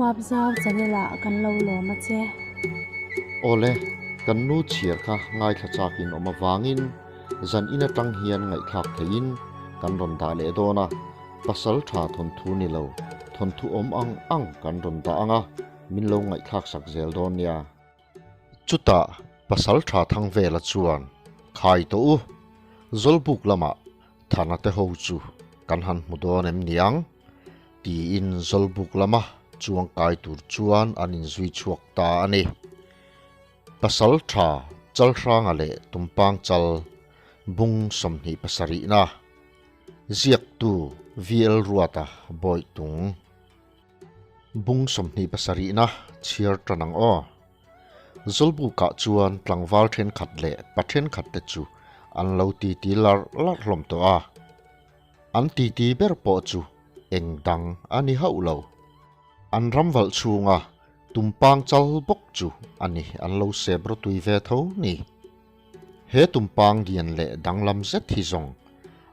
Huapzau channel ah kan lo lawm a che. Awle, kan nu chhiar kha ngaithla chakin awm avangin zan in atang hian ngaihthlak theihin kan rawn dah leh dawn a, pasal tha thawnthu ni lo, thawnthu awm ang ang kan rawn dah ang a, min lo ngaihthlak sak zel dawn nia. Chutah pasal tha thang vela chuan khai tawh u, Zawlbuk lamah Thana te ho chu kan han hmu dawn em niang? tiin Zawlbuk lama chuang kai tur chuan an inzui chhuak ta a ni. Pasal tha Chalhranga leh Tumpang Chal bung 27na ziaktu VL Ruata Bawitung. Bung 27na chhiar tan ang aw. Zawlbukah chuan tlangval thenkhat leh pa thenkhat te chu an lo titi larh larh hlawm tawh a. An titi ber pawh chu eng dang a ni hauh lo. An ram valh chhunga tumpang chal bawk chu a ni an lo sep rawtui ve tho ni. He tumpang lian leh danglam zet hi zawng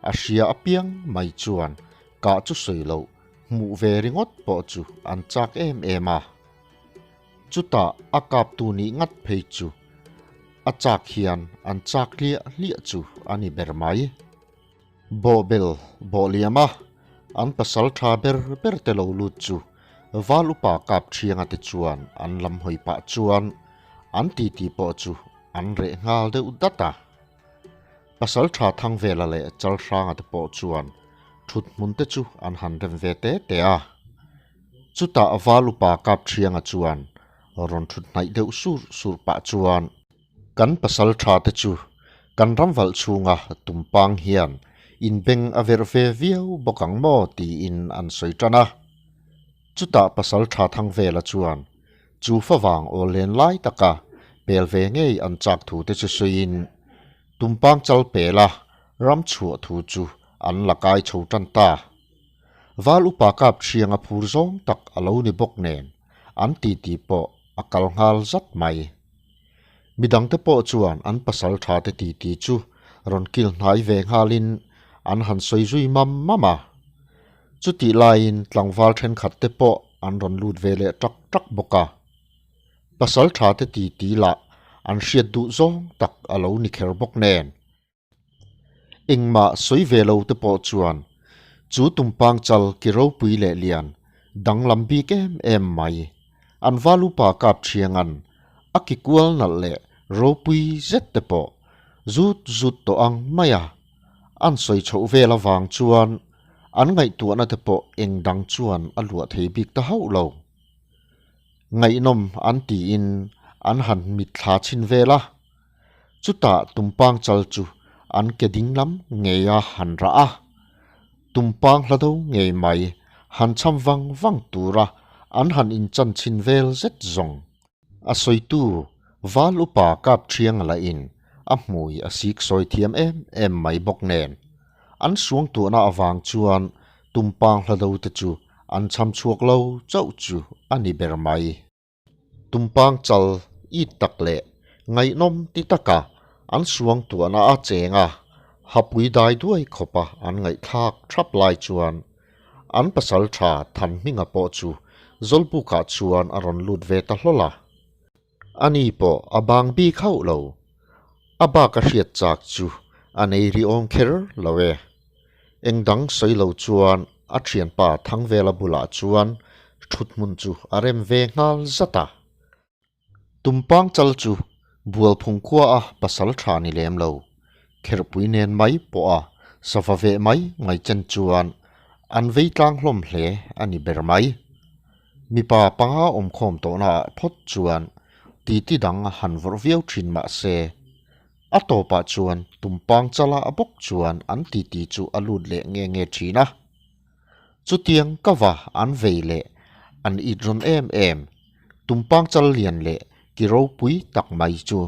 a hria apiang mai chuan kah chu sawi loh hmuh ve ringawt pawh chu an chak em em a. Chutah a kaptu nih ngat phei chu a chak hian an chak hliah hliah chu a ni ber mai. Bawhbel bawh liam a, an pasal tha ber ber te lo lut chu Val upa kap thianga te chuan an lam hawi pah chuan an titi pawh chu an reh nghal deuh dat a. Pasal tha Thangvela leh Chalhranga te pawh chuan thut hmun te chu an han rem ve te te a. Chutah Val upa kap thianga chuan rawn thut hnaih deuh sur sur pah chuan, Kan pasal tha te chu kan ram valh chhunga tumpang hian inbeng a verh ve viau bawk ang maw tiin an sawi tan a. Chutah pasal tha Thangvela chuan chu favang aw len lai taka pel ve ngei an chak thu te chu sawiin tumpang chal pela ram chhuah thu chu an la kai chho tan ta. Val upa kap thiang a phur zawng tak a lo ni bawk nen an titi pawh a kal nghal zat mai. Midangte pawh chuan an pasal tha te titi chu rawn kil hnai ve nghalin an han sawi zui mam mam a. Chutih laiin tlangval thenkhat te pawh an rawn lut ve leh tak tak bawk a. Pasal tha te titi lah an hriat duh zawng tak a lo ni kher bawk nen. Engmah sawi ve lo te pawh chuan chu tumpang chal ki ropui leh lian danglam bik em em mai. An val upa kap thiangan a ki kual nalh leh ropui zet te pawh zut zut tawh ang mai a. An sawi chhoh vel avang chuan an ngaihtuahna te pawh eng dang chuan a luah thei bik ta hauh lo. Ngaihnawm an tiin an han mitthla chhin vel a. Chutah tumpang chal chu an ke ding lam ngei a han rah a, tumpang hla do ngei mai han cham vang vang tura an han inchan chhin vel zet zawng. A sawitu Val upa kap thiang lahin a hmui a sik sawi thiam em em mai bawk nen, an suangtuahna avang chuan tumpang hla do te chu an cham chhuak lo chauh chu a ni ber mai. Tumpang chal it tak leh ngaihnawm ti taka an suangtuahna a cheng a, hapui dai duai khawpa an ngaihthlak thap lai chuan an pasal tha Thanhminga pawh chu Zawlbukah chuan a rawn lut ve ta hlawl a. Ani pawh a bang bik hauh lo. A bak a hriat chak chu a nei ri awm kher lo e. Eng dang sawi lo chuan a thianpa Thangvela bulah chuan thut hmun chu a rem ve nghal zat a. Tumpang chal chu Bualphung khua a pasal tha ni lem lo, kherhpui nen mai pawh a sava veh mai mai chen chuan an vei tlang hlawm hle a ni ber mai. Mipa panga awmkhawm tawhnaah phawt chuan titi dang han vawrh viau thin mah se, A tawpah chuan tumpang chala a bawk chuan an titi chu a lut leh nge nge thin a. Chutiang ka va an vei leh an it rawn em em, tumpang chal lian leh ki ropui tak mai chu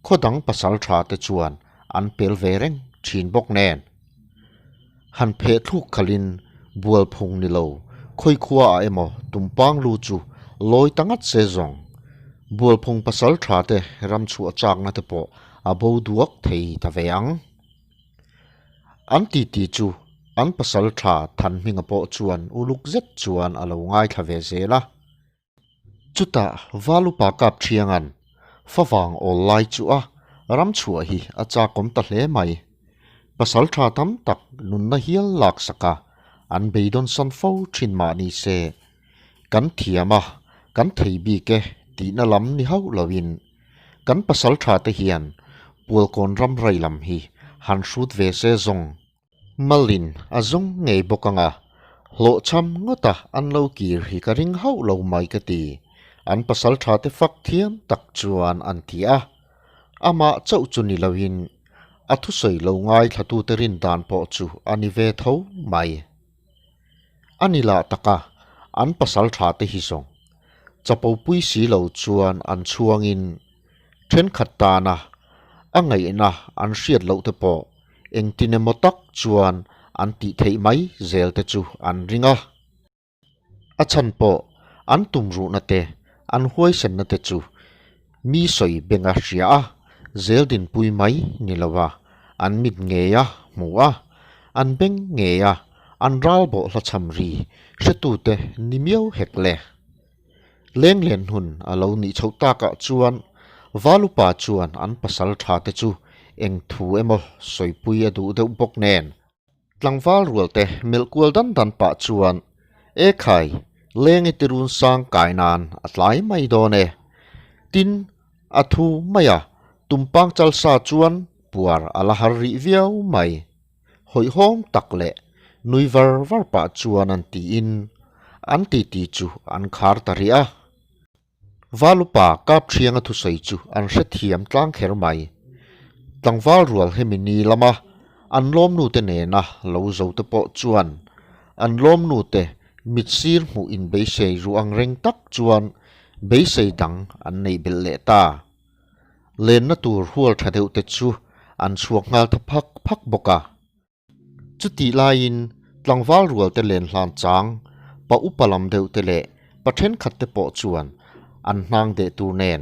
khaw dang pasal tha te chuan an pel ve reng thin bawk nen. Han pheh thluk khalhin bual phung ni lo, khawi khua ah emaw tumpang lu chu lawi ta ngat se zawng. Bual phung pasal tha te ram chhuah chakna te pawh a bo duak thei ta ve ang. An titi chu an pasal tha Thanhminga pawh chuan uluk zet chuan a lo ngaithla ve zel a. Chutah Valupa kap thianga'n favang awl lai chu a ram chhuah hi a chakawm ta hle mai. Pasal tha tam tak nunna hial laksak a, an beidawnsan fo thin mah ni se. Kan thiam a, kan thei bik e tihna lam ni hauh loin kan pasal tha te hian Pualkawn ram rai lam hi han hrut ve se zawng. Malin a zawng ngei bawk ang a, hlawhchham ngawta an lo kir hi ka ring hauh lo mai ka ti, an pasal tha te fak thiam tak chuan an ti a. Amah chauh chu ni loin a thusawi lo ngaithlatute rin dan pawh chu a ni ve tho mai. A ni lah taka an pasal tha te hi zawng chapo pui si lo chuan an chhuangin thenkhat tana a ngaihna an hriat loh te pawh engtin emaw tak chuan an tih theih mai zel te chu an ring a. A chhan pawh an tumruhna te, an huaisenna te chu mi sawi benga hria a, zel dinpui mai ni lo a, an mit ngei a hmu a, an beng ngei a, an ral bawh hlachham ri hretute ni miau hek le. Lenglen hun a lo nih chhoh takah chuan Valupa chuan an pasal tha te chu eng thu emaw sawipui a duh deuh bawk nen. Tlangval rualte melh kual dan dan pah chuan, E khai, leng i tirun sang kai nan a tlai mai dawn e. Tin, a thu mai a, tumpang chal sa chuan puar a la har rih viau mai. Hawihhawm tak leh nui var var pah chuan an tiin an titi chu an khar ta rih a. Valupa Kapṭhianga thusawi chu an hrethiam tlang kher mai. Tlangval rual hemi ni lama an lawmnute nena lo zo te pawh chuan an lawmnute mitsir hmuh inbeisei ru ang reng tak chuan beisei dang an neih belh leh ta. Lenna tur hual ṭha deuh te chu an chhuak nghal ta phak phak bawk a. Chutih laiin tlangval rual te len hlan chang, pa upa lam deuh te leh pa thenkhat te pawh chuan an hnang deh tur nen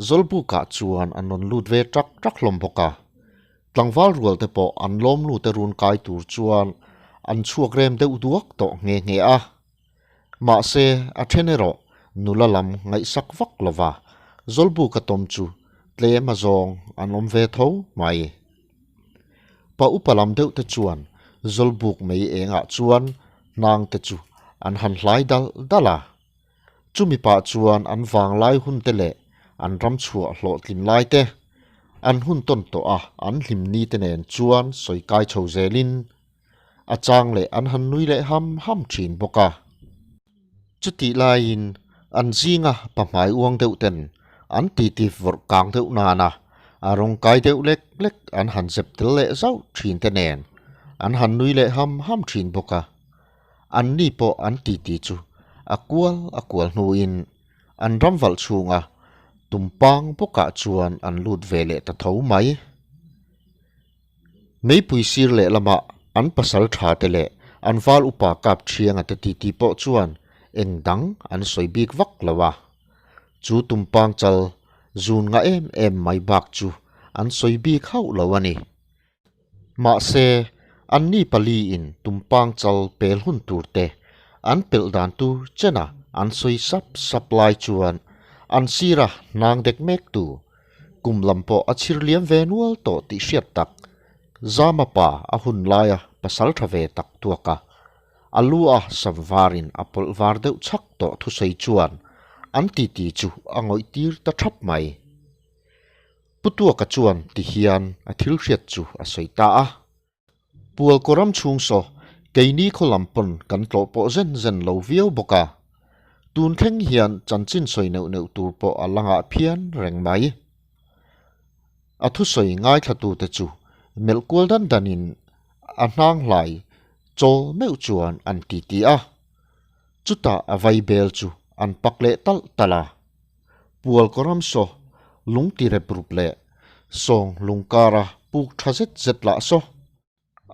Zawlbukah chuan an rawn lut ve ṭak ṭak hlawm bawk a. Tlangval rual te pawh an lawmnu te run kai tur chuan an chhuak rem deuh duak tawh nghe nghe a. Mahse, a then erawh nula lam ngaihsak vak lova Zawlbuka tawm chu tlem a zawng an awm ve tho mai. Pa upa lam deuh te chuan Zawlbuk mei engah chuan hnang te chu an han hlai dal dal a. Chumi pah chuan an vanglai hun te leh an ram chhuah hlawhtlin lai te, an hun tawn tawh a an hlim ni te nen chuan sawi kai chho zelin a chang leh an han nui leh ham ham thin bawk a. Chutih laiin an zinga pa hmai uang deuh ten an titi vawrh kang deuh nana a rawng kai deuh lek lek an han zep tel leh zauh thin te nen an han nui leh ham ham thin bawk a. An ni pawh an titi chu a kual a kual hnuin an ram valh chhunga tumpang bawkah chuan an lut ve leh ta tho mai. Meipui sir lehlamah an pasal tha te leh an val upa kap thianga te titi pawh chuan eng dang an sawi bik vak lo a. Chu tumpang chal zun nga em em mai bak chu an sawi bik hauh lo a ni. Mahse, anni paliin tumpang chal pel hun tur te an pelh dan tur chena an sawi sap sap lai chuan an sira hnang dek mek tu Kum lam pawh a chhir liam ve nual tawh tih hriat tak. Zama pa a hun laia pasal tha ve tak tuak a, a lu a sam varin a pawlh var deuh chhak tawh thusawi chuan an titi chu a ngawih tir ta thap mai. Pu Tuaka chuan ti hian a thil hriat chu a sawi ta a. Pual kawram chhung saw keini khaw lam pawn kan tlawh pawh zen zen lo viau bawk a, tun thleng hian chanchin sawi neuh neuh tur pawh a la ngah phian reng mai. A thusawi ngaithlatute chu melh kual dan danin a hnang hlai chawl meuh chuan an titi a, chutah a vai bel chu an pak leh talh talh a. Pual kawram saw lung ti rep rup leh sawng lung kara puk tha zet zet lah saw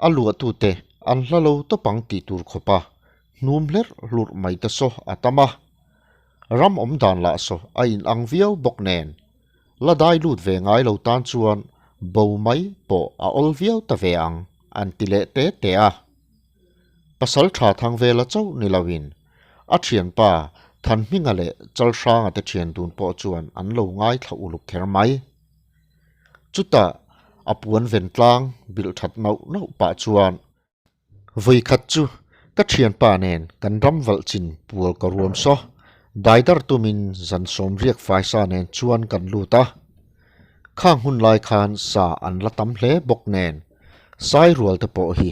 a luahtute an hla lo tawp ang tih tur khawpa hnum hlerh hlurh mai te saw a tam a. Ram awm dan lah saw a inang viau bawk nen la dai lut ve ngai lo tan chuan bo mai pawh a awl viau ta ve ang an ti leh te te a. Pasal tha thang vela chauh ni loin a thianpa Thanhminga leh Chalhranga te thian dun pawh chuan an lo ngaithla uluk kher mai. Chutah a puan ven tlang bilh that nauh nauh pah chuan Vawikhat chu ka thianpa nen kan ram valh chin pual ka ruam saw. Daidar tumin zan sawmriak faisa nen chuan kan lut a. Khang hun lai khan sa an la tam hle bawk nen sai rual te pawh hi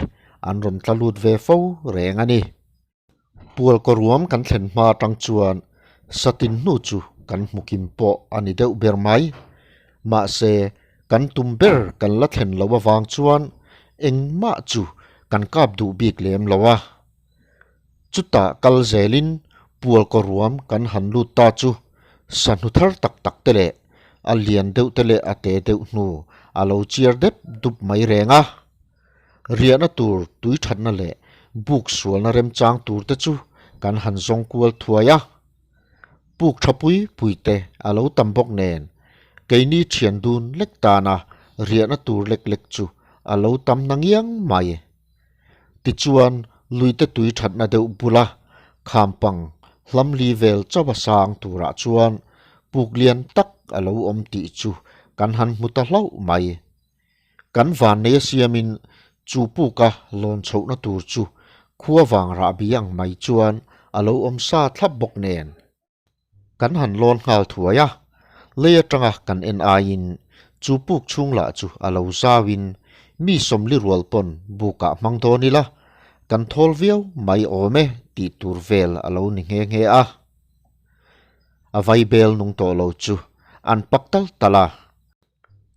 an rawn tla lut ve fo reng a ni. Pual ka ruam kan thlen hma atang chuan satin hnu chu kan hmu kim pawh a ni deuh ber mai. Mahse, kan tum ber kan la thlen loh avang chuan engmah chu kan kap duh bik lem lo a. Chutah kal zelin pual ka ruam kan han lut ta chu sahnu thar tak tak te leh a lian deuh te leh a te deuh hnu a lo chiar dep dup mai reng a. Riahna tur tui thatna leh buk sualna remchang tur te chu kan han zawng kual thuai a. Puk tha pui pui te a lo tam bawk nen keini thian dun lek tana riahna tur lek lek chu a lo tam na ngiang mai. Tichuan luite tui thatna deuh bula khampang hlam li vel chauha sang turah chuan puk lian tak a lo awm tih chu kan han hmu ta hlauh mai. Kan vannei a siamin chu puka lawn chhohna tur chu khua vang rahbi ang mai chuan a lo awm sa thlap bawk nen. Kan han lawn nghal thuai a, lei atanga kan en aiin chu puk chhung lah chu a lo zauin mi sawmli rual pawn bukah hmang dawn ila kan thawl viau mai awm e tih tur vel a lo ni nghe nghe a. A vaibel nung tawh lo chu an pak tal tal a.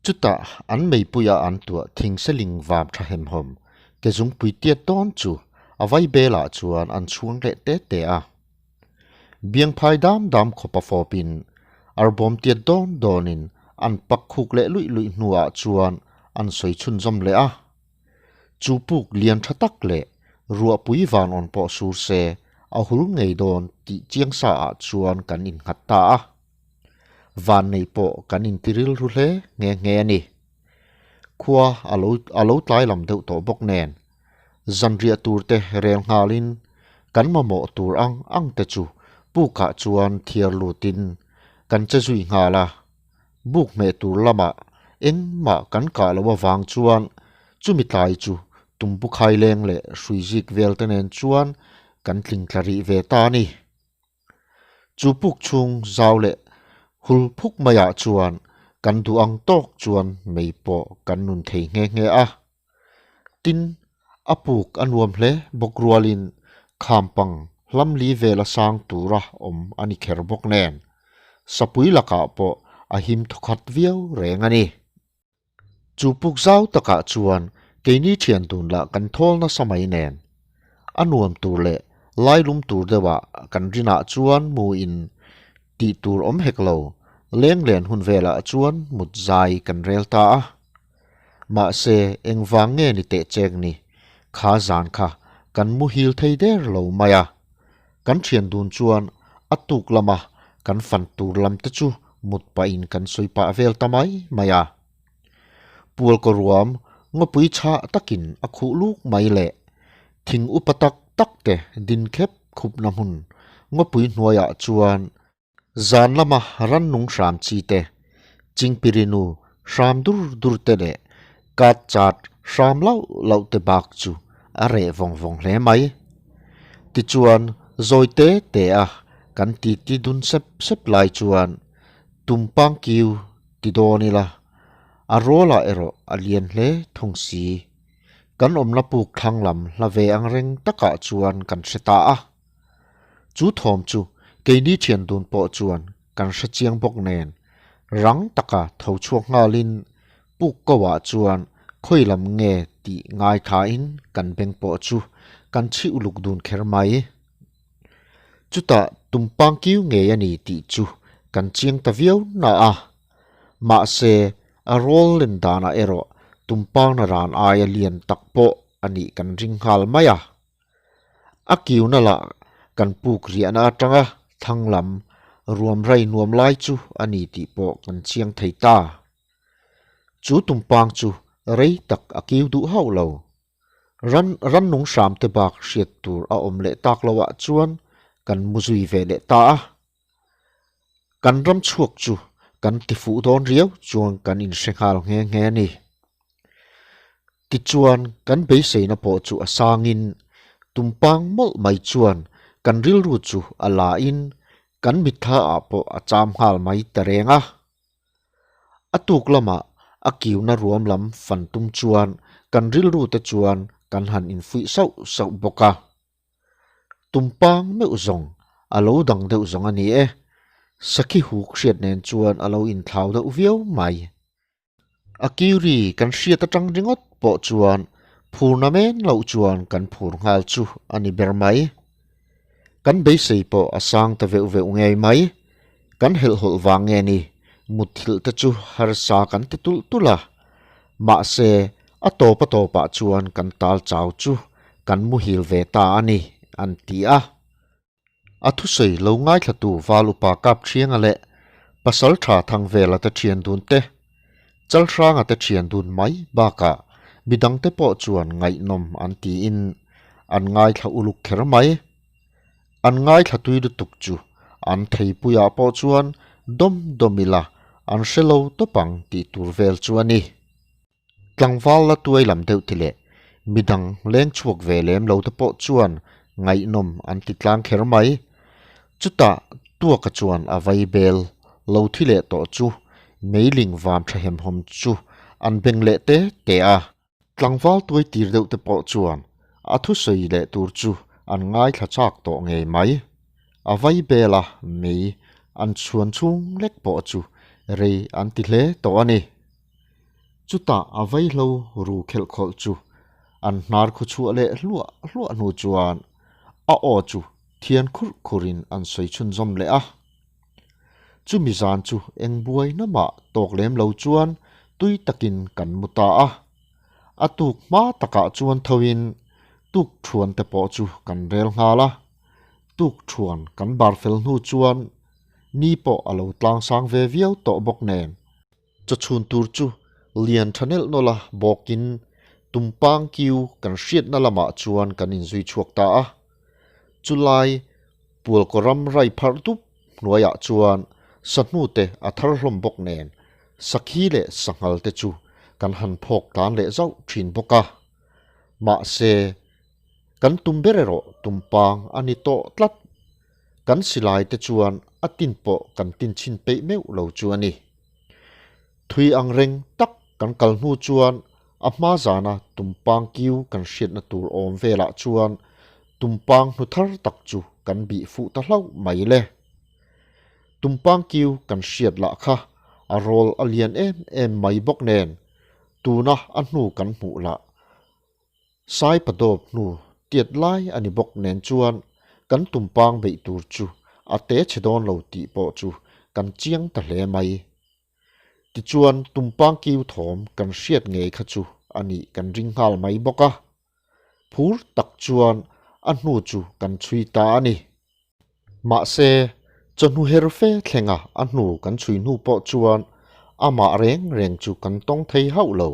Chutah an meipuia an tuah thingseling vam tha hemhawm ke zungpui tiat dawn chu a vai belah chuan an chhuang leh te te a. Biangphai dam dam khawpa fawpin arbawm tiat dawn dawnin an pak khuk leh luih luih hnuah chuan an sawi chhunzawm leh a. Chu puk lian tha tak leh ruahpui van awn pawh sur se a hul ngei dawn tih chiang sa ah chuan kan innghat ta a. Vannei pawh kan inti rilru hle nghe nghe a ni. Khua a lo a lo tlai lam deuh tawh bawk nen, zanriah tur te rel nghalin kan mamawh tur ang ang te chu pukah chuan thiar lutin kan che zui nghal a. Buk hmeh tur lamah engmah kan kah loh avang chuan chumi tlai chu tumbu khaileng leh hruizik vel te nen chuan kan tling tla rih ve ta a ni. Chu puk chhung zau leh hul phuk maiah chuan kan duh ang tawk chuan mei pawh kan nun thei nghe nghe a. Tin, a puk a nuam hle bawk rualin khampang hlam li vela sang tura awm a ni kher bawk nen, sapui lakah pawh a him thawkhat viau reng a ni. Chu puk zau takah chuan keini thian dun lah kan thawl nasa mai nen. A nuam tur leh lailum tur deuhah kan rinah chuan mu in tih tur awm hek lo, lenglen hun velah chuan mut zai kan rel ta a. Mahse engvang nge ni teh cheng ni, kha zan kha kan muhil thei der lo mai a. Kan thian dun chuan a tuk lama kan fan tur lam te chu mut pahin kan sawi pah vel ta mai mai a. Pual kaw ruam ngawpui chhah takin a khuh luk mai leh thing upa tak tak te din khep khupna hmun ngawpui hnuaiah chuan zan lama rannung hram chi te, chingpirinu hram dur dur te leh kat chat hram lauh lauh te bak chu a reh vawng vawng hle mai. Tichuan zawi te te a kan titi dun sep sep lai chuan tumpang kiu ti dawn ila, a rawlah erawh a lian hle thung si. Kan awmna puk thlang lam hla ve ang reng takah chuan kan hre ta a. Chu thawm chu keini thian dun pawh chuan kan hre chiang bawk nen rang taka tho chhuak nghalin puk ko ah chuan khawi lam nge tih ngai thain kan beng pawh chu kan chhi uluk dun kher mai. Chutah tumpang kiu ngei a ni tih chu kan chiang ta viau na a. Mahse a rawl len danah erawh tumpang na ran aia lian tak pawh a nih kan ring nghal mai a. A kiuna lah kan puk riahna atanga thlang lam ruam rai nuam lai chu a ni tih pawh kan chiang thei ta. Chu tumpang chu rei tak a kiu duh hauh lo. Ran rannung hram te bak hriat tur a awm leh tak loah chuan kan mu zui ve leh ta a. Kan ram chhuak chu kan ti fuh dawn riau chuan kan inhre nghal nghe nghe a ni. Tichuan kan beiseina pawh chu a sangin tumpang mawlh mai chuan kan rilru chu a la in kan mitthla ah pawh a cham nghal mai ta reng a. A tuk lamah a kiuna ruam lam fan tum chuan kan rilru te chuan kan han infuih sauh sauh bawk a. Tumpang meuh zawng a lo dang deuh zawng a ni e. Sakhi huk hriat nen chuan a lo inthlau deuh viau mai. A kiuri kan hriat atang ringawt pawh chuan phurna men loh chuan kan phur nghal chu a ni ber mai. Kan beisei pawh a sang ta veuh veuh ngei mai. Kan helhhawlh vang nge ni, mutthilh te chu harsa kan ti tulh tulh a. Mahse, a tawp a tawpah chuan kan tal chau chu kan muhil ve ta a ni, an ti a. A thusawi lo ngaithlatu Val Upa Kapṭhianga leh Pasal Ṭha Thangvela te ṭhian dun te, Chalhranga te ṭhian dun mai bakah midangte pawh chuan ngaihnawm an tiin an ngaithla uluk kher mai. An ngaithla tui lutuk chu an theipuiah pawh chuan dawm dawm ila an hre lo tawp ang tih tur vel chu a ni. Tlangval la tuai lam deuh ti leh midang leng chhuak ve lem lo te pawh chuan ngaihnawm an ti tlang kher mai. Chutah Tuaka chuan a vai bel lo thi leh tawh chu meiling vam tha hemhawm chu an beng leh te te a. Tlangval tuai tir deuh te pawh chuan a thusawi leh tur chu an ngaithla chak tawh ngei mai. A vai bel a mei an chhuan chhung lek pawh chu rei an ti hle tawh a ni. Chutah a vaihlo ru khelh khawlh chu an hnar khaw chhuah leh hluah hluah hnu chuan a aw chu thian khurh khurhin an sawi chhunzawm leh a. Chumi zan chu eng buai namah tawk lem lo chuan tui takin kan mu ta a. A tuk hma takah chuan thoin tuk thuan te pawh chu kan rel nghal a. Tuk thuan kan bar fel hnu chuan ni pawh a lo tlang sang ve viau tawh bawk nen. Chawchhun tur chu lian tha nelh nawlh a bawkin tumpang kiu kan hriatna lamah chuan kan inzui chhuak ta a. Chulai Pualkaw ram rai pharh dup hnuaiah chuan sahnute a thar hlawm bawk nen sakhi leh sanghal te chu kan han phawk tlan leh zauh thin bawk a. Mahse, kan tum ber erawh tumpang a ni tawh tlat. Kan silai te chuan a tin pawh kan tin chhin peih meuh lo chu a ni. Thui ang reng tak kan kal hnu chuan a hma zana tumpang kiu kan hriatna tur awm velah chuan tumpang hnu thar tak chu kan bih fuh ta hlauh mai le. Tumpang kiu kan hriat lah kha a rawl a lian em em mai bawk nen tuna a hnu kan hmuh lah Sai padawp hnu tiat lai a ni bawk nen chuan kan tumpang beih tur chu a te chhe dawn lo tih pawh chu kan chiang ta hle mai. Tichuan tumpang kiu thawm kan hriat ngei kha chu a nih kan ring nghal mai bawk a. Phur tak chuan a hnu chu kan chhui ta a ni. Mahse, chawhnu her fe thlenga a hnu kan chhui hnu pawh chuan amah reng reng chu kan tawng thei hauh lo.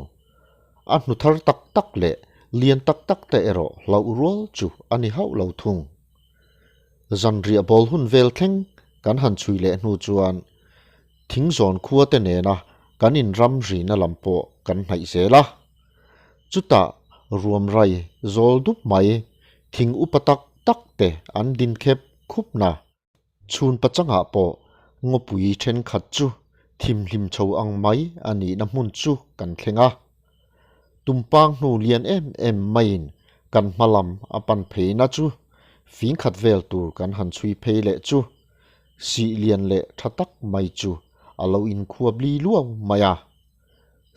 A hnu thar tak tak leh lian tak tak te erawh hlauh rual chu a ni hauh lo thung. Zanriah bawl hun vel thleng kan han chhui leh hnu chuan thingzawn khua te nena kan inram rina lam pawh kan hnaih zel a. Chutah ruamrai zawl dup mai thing upa tak tak te an din khep khup na. Chhun pachangah pawh ngawpui thenkhat chu thimhlim chho ang mai a nihna hmun chu kan thleng a. Tumpang hnu lian em em maiin kan hma lam a pan pheina chu fingkhat vel tur kan han chhui phei leh chu sih lian leh tha tak mai chu a lo inkhuap li luau mai a.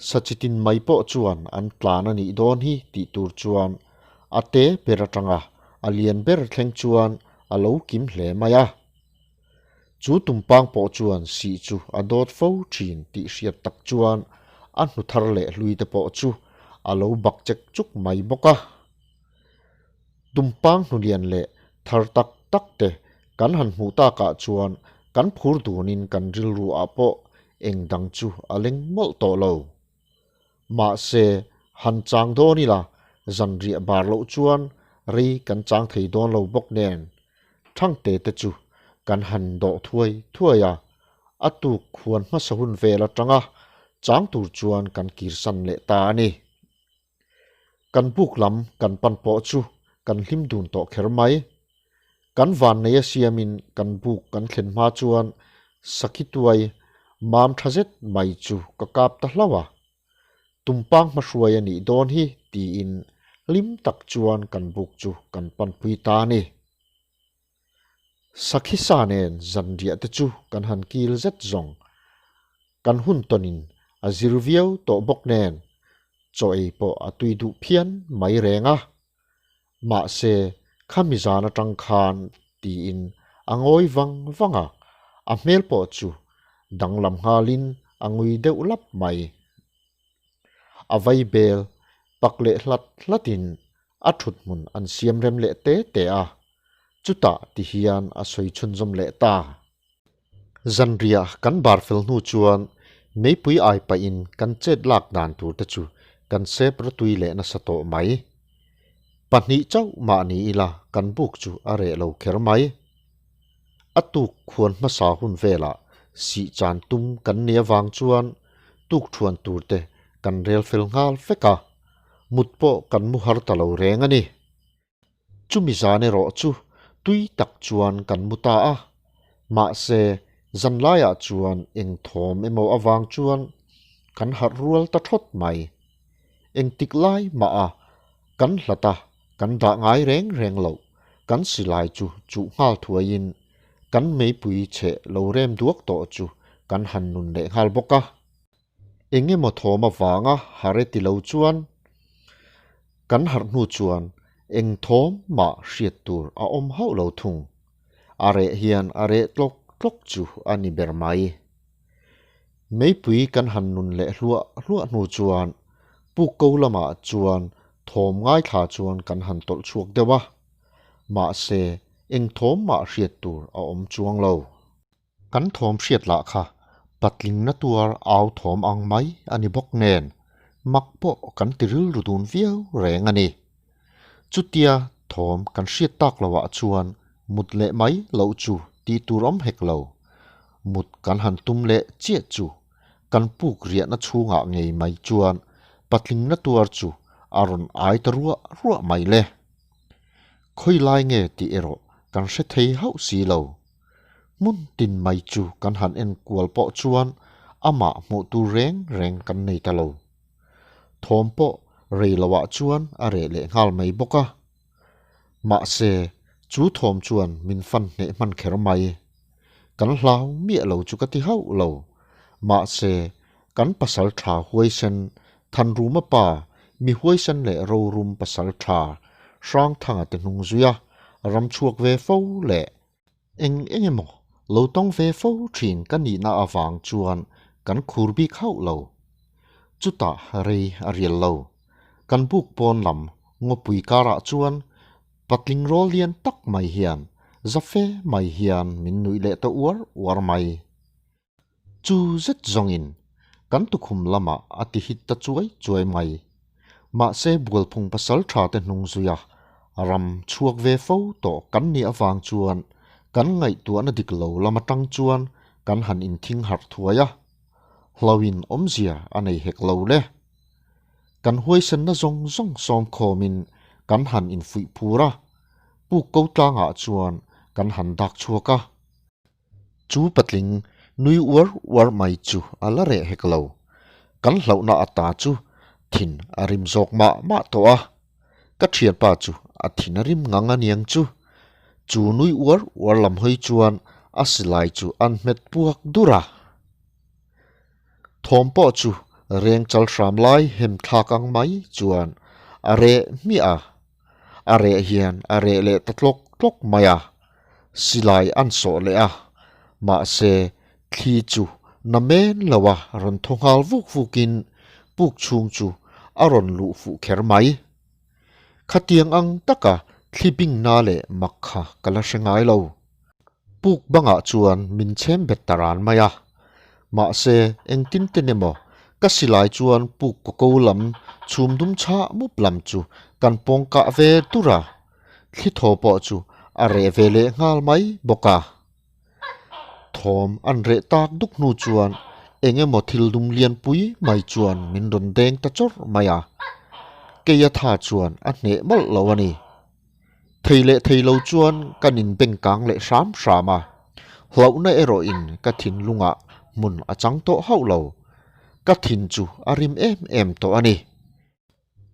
Sachitin mai pawh chuan an tlan a nih dawn hi tih tur chuan a te ber atanga a lian ber thleng chuan a lo kim hle mai a. Chu tumpang pawh chuan sih chu a dawt fo thin tih hriat tak chuan a hnu thar leh hlui te pawh chu a lo bak chek chuk mai bawk a. Tumpang hnu lian leh thar tak tak te kan han hmuh takah chuan kan phur dunin kan rilru ah pawh eng dang chu a leng mawlh tawh lo. Mahse, han chang dawn ila zanriah bar loh chuan rei kan chang thei dawn lo bawk nen. Thangte te chu kan han dawh thuai thuai a, a tuk huan hmasa hun vel atanga chang tur chuan kan kirsan leh ta a ni. Kan buk lam kan pan pawh chu kan hlim dun tawh kher mai. Kan vannei a siamin kan buk kan thlen hma chuan sakhi tuai mam tha zet mai chu ka kap ta hlauh a. Tumpang hmahruai a nih dawn hi tiin hlim tak chuan kan buk chu kan panpui ta a ni. Sakhi sa nen zanriah te chu kan han kil zet zawng. Kan hun tawnin a zir viau tawh bawk nen chaw ei pawh a tui duh phian mai reng a. Mahse khami zan atang khan tiin a ngawi vang vang a, a hmel pawh chu danglam nghalin a ngui deuh lap mai. A vai bel pak leh hlat hlatin a thut hmun an siam rem leh te te a, chutah ti hian a sawi chhunzawm leh ta. Zanriah kan bar fel hnu chuan meipui ai pahin kan chet lak dan tur te chu kan sep rawtui leh nasa tawh mai. Pahnih chauh mah ni ila kan buk chu a reh lo kher mai. A tuk khuan hmasa hun velah sih chan tum kan ni avang chuan tuk thuan tur te kan rel fel nghal vek a, mut pawh kan mu har ta lo reng a ni. Chumi zan erawh chu tui tak chuan kan mu ta a, mahse zanlaiah chuan eng thawm emaw avang chuan kan harh rual ta thawt mai. Engtik lai mah a kan hlat a, kan dah ngai reng reng loh, kan silai chu chuh nghal thuaiin kan meipui chhe lo rem duak tawh chu kan han nun leh nghal bawk a. Eng emaw thawm avanga hare ti lo chuan kan harh hnu chuan eng thawm mah hriat tur a awm hauh lo thung. A reh hian a reh tlawk tlawk chu a ni ber mai. Meipui kan han nun leh hluah hluah hnu chuan puk ko lamah chuan thawm ngaithla chuan kan han tawlh chhuak deuh a, mahse eng thawm mah hriat tur a awm chuang lo. Kan thawm hriat lah kha patling na tuar au thawm ang mai a ni bawk nen mak pawh kan ti rilru dun viau reng a ni. Chutia thawm kan hriat tak loah chuan mut leh mai loh chu tih tur awm hek lo. Mut kan han tum leh chiah chu kan puk riahna chhungah ngei mai chuan patling na tuar chu a rawn ai ta ruah ruah mai le. Khawi lai nge tih erawh kan hre thei hauh si lo. Hmun tin mai chu kan han en kual pawh chuan amah hmuh tur reng reng kan nei ta lo. Thawm pawh rei loah chuan a reh leh nghal mai bawk a. Mahse, chu thawm chuan min fan hneh hman kher mai. Kan hlau miah lo chu ka ti hauh lo. Mahse, kan pasal tha huaisen Thanruma pa, mi huaisen leh rorum pasal tha Hrangthanga te hnung zuia ram chhuak ve fo leh Eng eng emaw lo tawng ve fo thin ka nihna avang chuan kan khur bik hauh lo. Chutah rei a rial lo. Kan buk pawn lam ngawpui karah chuan patling rawl lian tak mai hian zafe mai hian min nuih leh ta uar uar mai. Chu zet zawngin kan tukhum lamah a ti hit ta chuai chuai mai. Mahse Bualphung pasal tha te hnung zuia ram chhuak ve fo tawh kan nih avang chuan kan ngaihtuahna dik lo lam atang chuan kan han inthing harh thuai a, hlauhin awmzia a nei hek lo le. Kan huaisenna zawng zawng sawmkhawmin kan han infuih phur a, puk ko tlangah chuan kan han dak chhuak a. Chu patling nui uar uar mai chu a la reh hek lo. Kan hlauhna ata chu thin a rim zawk mah mah tawh a. Ka thianpa chu a thin a rim ngang aniang chu. Chu nui uar uar lam hawi chuan a silai chu an hmet puak dur a. Thawm pawh chu reng chal hram lai hem thlak ang mai chuan a reh hmiah a. A reh hian a reh leh ta tlawk tlawk mai a, silai an sawh leh a, mahse thli chu na men lo a rawn thaw nghal vuk vukin puk chhung chu a rawn luh fuh kher mai. Khatiang ang taka thli bing na leh mak kha ka la hre ngai lo. Puk bangah chuan min chhem bet ta ran mai a. Mahse, engtin ten emaw ka silai chuan puk kaw ko lam chhum dum chhah mup lam chu kan pawng kah ve tur a. Thli thaw pawh chu a reh ve leh nghal mai bawk a. Thawm an reh tak duk hnu chuan eng emaw thil dum lian pui mai chuan min rawn deng ta chawrh mai a, keia tha chuan a hneh mawlh lo a ni. Thei leh thei lo chuan kan inbeng kang leh hram hram a, hlauhna erawhin ka thinlungah hmun a chang tawh hauh lo. Ka thin chu a rim em em tawh a ni.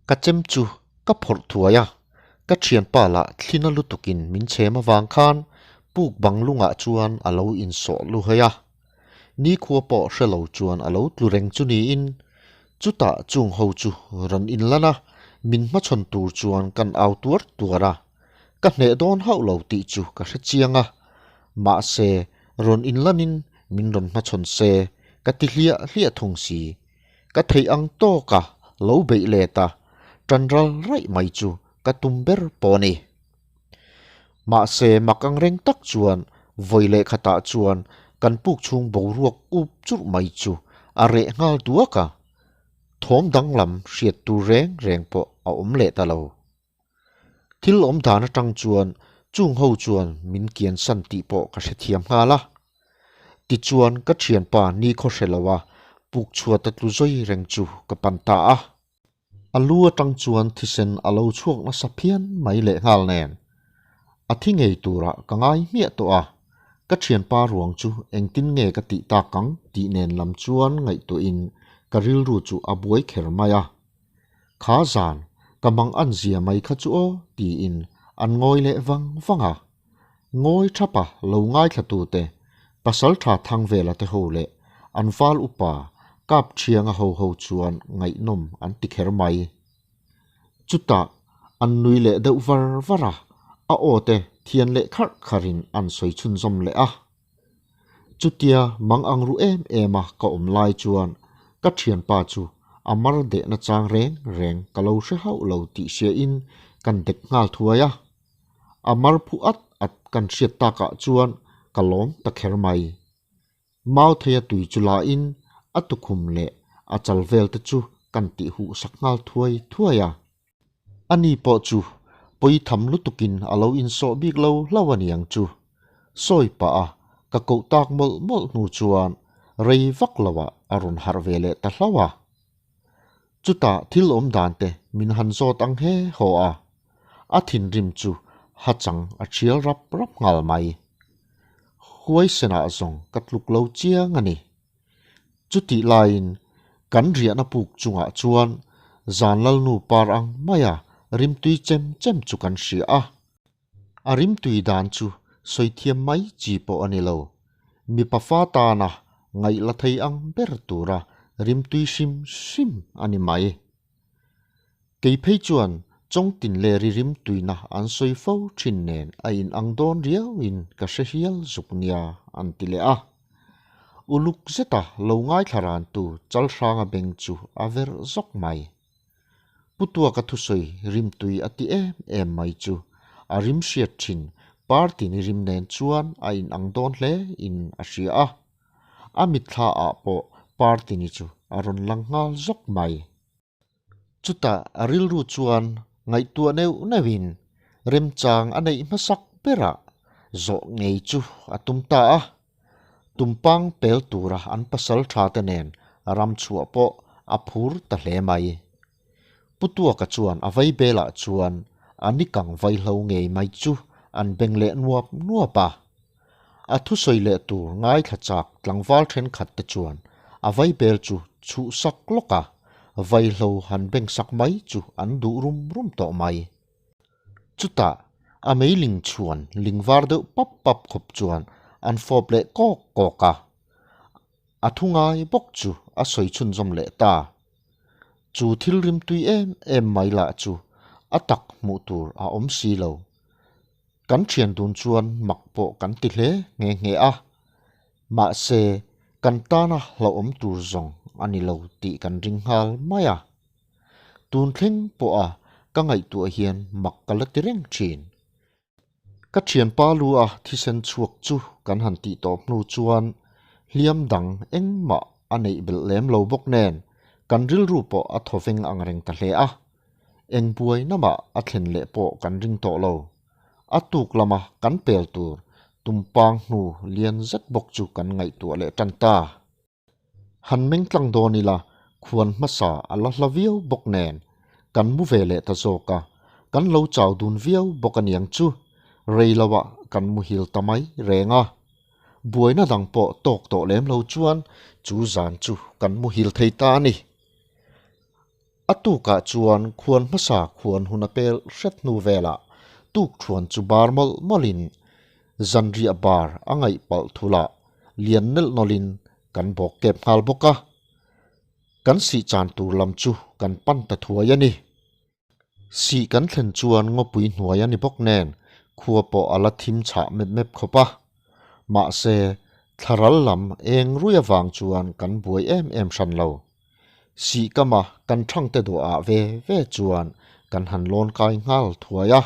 Ka chem chu ka phawrh thuai a, ka thianpa lah thlina lutukin min chhem avang khan puk bang lungah chuan a lo insawh lu hawi a. Nikhua pawh hre lo chuan a lo tlu reng chu niin, chutah chung ho chu rawn inlan a, min hmachhawn tur chuan kan au tuar tuar a. Ka hneh dawn hauh lo tih chu ka hre chiang a, mahse rawn inlanin min rawn hmachhawn se ka ti hliah hliah thung si. Ka theih ang tawka lo beih let a, tan ral raih mai chu ka tum ber pawh a ni. Mahse mak ang reng tak chuan vawi leh khatah chuan kan puk chhung boruak up churh mai chu a reh nghal duak a, thawm danglam hriat tur reng reng pawh a awm leh ta lo. Thil awm dan atang chuan chung ho chuan min kian san tih pawh ka hrethiam nghal a. Tichuan ka thianpa ni khaw hre lo a puk chhuat a tlu zawi reng chu ka pan ta a. A lu atang chuan thisen a lo chhuak nasa phian mai leh nghal nen. A thi ngei turah ka ngai hmiah tawh a, ka thianpa ruang chu engtin nge ka tih tak ang tih nen lam chuan ngaihtuahin ka rilru chu a buai kher mai a. Kha zan, ka mang an zia mai kha chu aw, tiin an ngawi leh vang vang a. Ngawi thapa lo ngaithla tute, Pasaltha Thangvela te ho leh an val upa Kap Thianga ho ho chuan ngaihnawm an ti kher mai. Chutah an nui leh deuh var var a, a aw te thian leh kharh kharhin an sawi chhunzawm leh a. Chutia mang ang ru em em a ka awm lai chuan ka thianpa chu a mar dehna chang reng reng ka lo hre hauh lo tih hriain kan dek nghal thuai a. A mar phu at at kan hriat takah chuan ka lawm ta kher mai. Mau theia tui chu lain a tukhum leh a chal vel te chu kan tih huh sak nghal thuai thuai a. Ani pawh chu pawi tham lutukin a lo insawh bik lo hlo a niang chu. Sawi pah a ka koh tak mawlh mawlh hnu chuan rei vak loah a rawn harh ve leh ta hlo a. Chutah thil awm dan te min han zawt ang he haw a, a thinrim chu ha chang a thial rap rap nghal mai. Huaisenah zawng ka tluk lo chiang a ni. Chutih laiin kan riahna puk chungah chuan zan lalnu par ang maia rimtui chem chem chu kan hria a. A rimtui dan chu sawi thiam mai chi pawh a ni lo. Mipa fa tana ngaih la thei ang ber tura rimtui hrim hrim a ni mai. Kei phei chuan Chawngtin leh ri rimtuina an sawi fo thin nen a inang dawn riauin ka hre hial zuk nia an ti leh a. Uluk zeta lo ngaithla rantu Chalhranga beng chu a verh zawk mai. Pu Tuaka thusawi rimtui a ti em em mai chu a rim hriat thin party ni rim nen chuan a inang dawn hle in a hria a. A mitthla ah pawh party ni chu a rawn lang nghal zawk mai. Chutah a rilru chuan ngaihtuah neuh neuhin remchang a neih hmasak berah zawh ngei chu a tum ta a. Tumpang pel tura an pasal tha te nen ram chhuah pawh a phur ta hle mai. Pu Tuaka chuan a vai belah chuan a nikang vaihlo ngei mai chu an beng leh nuap nuap a. A thusawi leh tur ngaithla chak tlangval thenkhat te chuan a vaibel chu chhuh sak lawk a, vaihlo han beng sak mai chu an duh rum rum tawh mai. Chutah a meiling chhuan ling var deuh pap pap khawp chuan an fawp leh kawk kawk a, a thu ngai bawk chu a sawi chhunzawm leh ta. Chu thil rimtui em em mai lah chu a tak hmuh tur a awm si lo. Kan thian dun chuan mak pawh kan ti hle nghe nghe a, mahse kan tana hlauhawm tur zawng a ni lo tih kan ring nghal mai a. Tun thleng pawha ka ngaihtuah hian mak ka la ti reng thin. Ka thianpa lu a thisen chhuak chu kan han tih tawp hnu chuan hliam dang engmah a neih belh lem lo bawk nen kan rilru pawh a thawveng ang reng ta hle a. Eng buai namah a thlen leh pawh kan ring tawh lo. A tuk lama kan pel tur tumpang hnu lian zet bawk chu kan ngaihtuah leh tan ta. Han meng tlang dawn ila khuan hmasa a la hla viau bawk nen kan mu ve leh ta zawk a, kan lo chau dun viau bawk aniang chu rei loah kan muhil ta mai reng a. Buaina dang pawh tawk tawh lem lo chuan chu zan chu kan muhil thei ta a ni. A tukah chuan khuan hmasa khuan hun a pel hret hnu velah tukthuan chu bar mawlh mawlhin zanriah bar a ngaih palh thulah lian nelh nawlhin kan bawk kep nghal bawk a. Kan sih chan tur lam chu kan pan ta thuai a ni. Sih kan thlen chuan ngawpui hnuai a ni bawk nen khua pawh a la thim chhah mep mep khawp a. Mahse, thlaral lam eng rui avang chuan kan buai em em hran lo. Sih kama kan thangte duahah ve ve chuan kan han lawn kai nghal thuai a.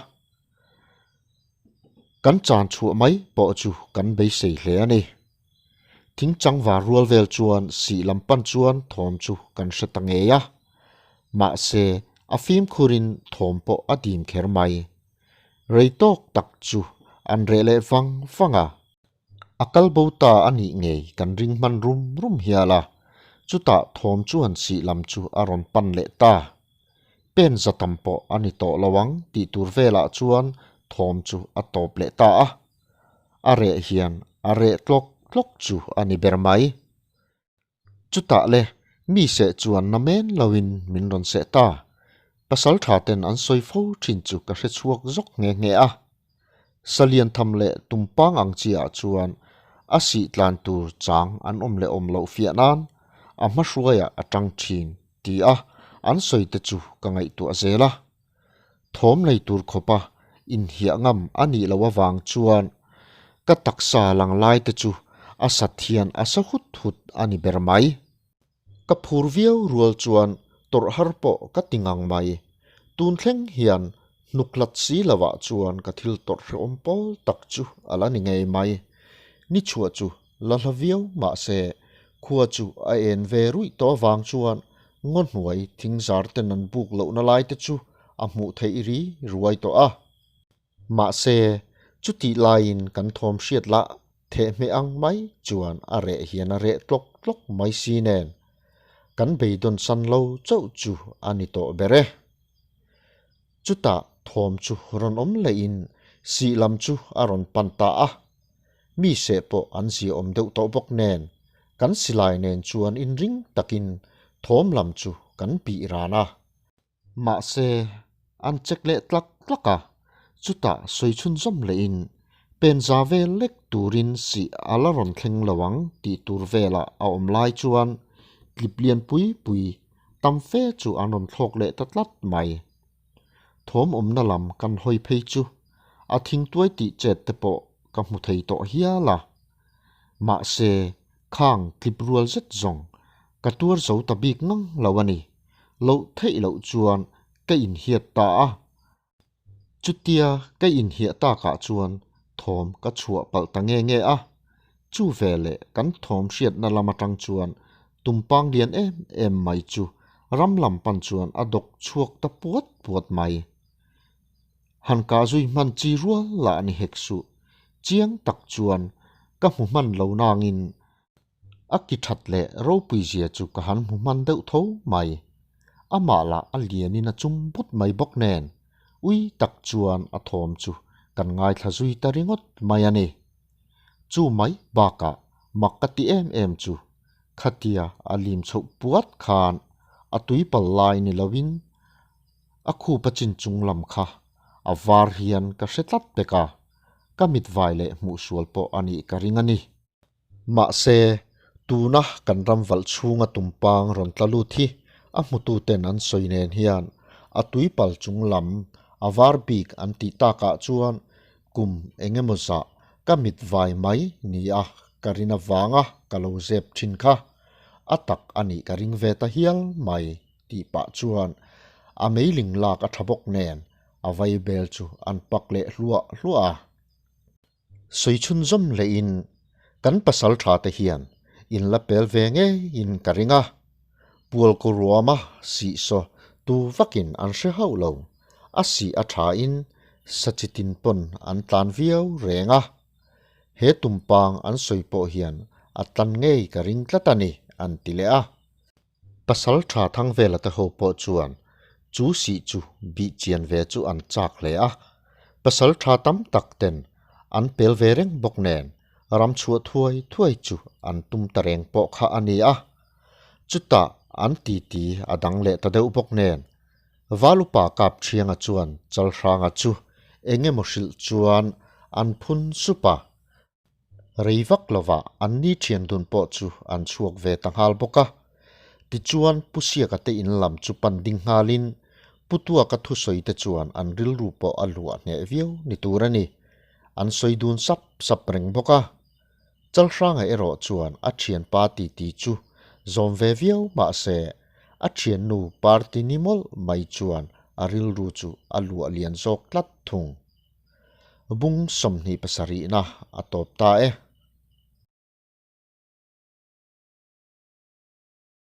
Kan chan chhuah mai pawh chu kan beisei hle a ni. Thing changvar rual vel chuan sih lam pan chuan thawm chu kan hre ta ngei a. Mahse, a fimkhurin thawm pawh a dim kher mai. Rei tawk tak chu an reh leh vang vang a. A kal bo ta a nih ngei kan ring hman rum rum hial a, chutah thawm chuan sih lam chu a rawn pan leh ta. Pen za tam pawh a ni tawh lo ang tih tur velah chuan thawm chu a tawp leh ta a. A reh hian a reh tlawk tlawk chu a ni ber mai. Chutah le, mi seh chuan na men loin min rawn seh ta. Pasal tha ten an sawi fo thin chu ka hre chhuak zawk nghe nghe a. Salian tham leh tumpang ang chi ah chuan a sih tlan tur chang an awm leh awm loh fiah nan a hma hruaiah a tang thin ti a an sawi te chu ka ngaihtuah zel a. Thawm nei tur khawpa inhiah ngam a nih loh avang chuan ka taksa lang lai te chu a sat hian a sa hut hut a ni ber mai. Ka phur viau rual chuan tawrh har pawh ka ti ngang mai. Tun thleng hian hnuk hlat si lovah chuan ka thil tawrh hrehawm pawl tak chu a la ni ngei mai. Ni chhuah chu la hla viau mahse khua chu a en ve ruih tawh avang chuan ngaw hnuai thingzar ten an buk lohna lai te chu a hmuh theih ri ruai tawh a. Mahse, chutih laiin kan thawm hriat lah thehmeh ang mai chuan a reh hian a reh tlawk tlawk mai si nen kan beidawn san lo chauh chu a ni tawh ber e. Chutah thawm chu rawn awm lehin sih lam chu a rawn pan ta a. Mi seh pawh an ziaawm deuh tawh bawk nen, kan silai nen chuan inring takin thawm lam chu kan bih ran a. Mahse, an check leh tlak tlak a, chutah sawi chhunzawm lehin pen za vel lek turin sih a la rawn thleng lo ang tih tur velah a awm lai chuan tlip lian pui pui tam fe chu an rawn thlawk leh ta tlat mai. Thawm awmna lam kan hawi phei chu a thingtuai tih chet te pawh ka hmu thei tawh hial a. Mahse, khang tlip rual zet zawng ka tuar zo ta bik ngang lo a ni. Loh theih loh chuan ka inhiat ta a. Chutia ka inhiah takah chuan thawm ka chhuah palh ta nge nge a. Chu veleh kan thawm hriatna lam atang chuan tumpang lian em em mai chu ram lam pan chuan a dawk chhuak ta puat puat mai. Han kah zui hman chi rual lah ni hek suh. Chiang tak chuan ka hmu hman lo nangin a ki that leh ropui zia chu ka han hmu hman deuh tho mai. Amah lah a lianin a chum but mai bawk nen ui tak chuan a thawm chu kan ngaithla zui ta ringawt mai a ni. Chu mai bakah mak ka ti em em chu khatia a lim chhoh puat khan a tuipal lai ni loin A khup a chin chung lam kha a var hian ka hre tlat pek a, ka mit vai leh hmuh sual pawh a nih ka ring a ni. Mahse, tuna kan ram valh chhunga tumpang rawn tla lut hi a hmututen an sawi nen hian a tuipal chung lam a var bik an tih takah chuan kum eng emaw zah ka mit vai mai nia ka rin avanga ka lo zep thin kha a tak a nih ka ring ve ta hial mai. Tih pah chuan a meiling lak a tha bawk nen a vai bel chu an pak leh hluah hluah a. Sawi chhunzawm lehin kan pasal tha te hian in la pel ve ngeiin ka ring a, Pualkaw ruama sih saw tu vakin an hre hauh lo, a sih a thain Sachitin pawn an tlan viau reng a, he tumpang an sawi pawh hian a tlan ngei ka ring tlat a ni, an ti leh a. Pasal tha Thangvela te ho pawh chuan chu sih chu bih chian ve chu an chak hle a, pasal tha tam tak ten an pel ve reng bawk nen ram chhuah thuai thuai chu an tum ta reng pawh kha a ni a. Chutah an titi a dang leh ta deuh bawk nen Valupa Kapṭhianga chuan Chalhranga chu eng emaw hrilh chuan an phun sup a. Rei vak lovah an ni ṭhian dun pawh chu an chhuak ve ta nghal bawk a. Tichuan Pu Siaka te in lam chu pan ding nghalin Pu Tuaka thusawi te chuan an rilru pawh a luah hneh viau ni tur a ni. An sawi dun sap sap reng bawk a. Chalhranga erawh chuan a thianpa titi chu zawm ve viau mah se, a thiannu party ni mawlh mai chuan a rilru chu a luah lian zawk tlat thung. Bung 27na a tawp ta e.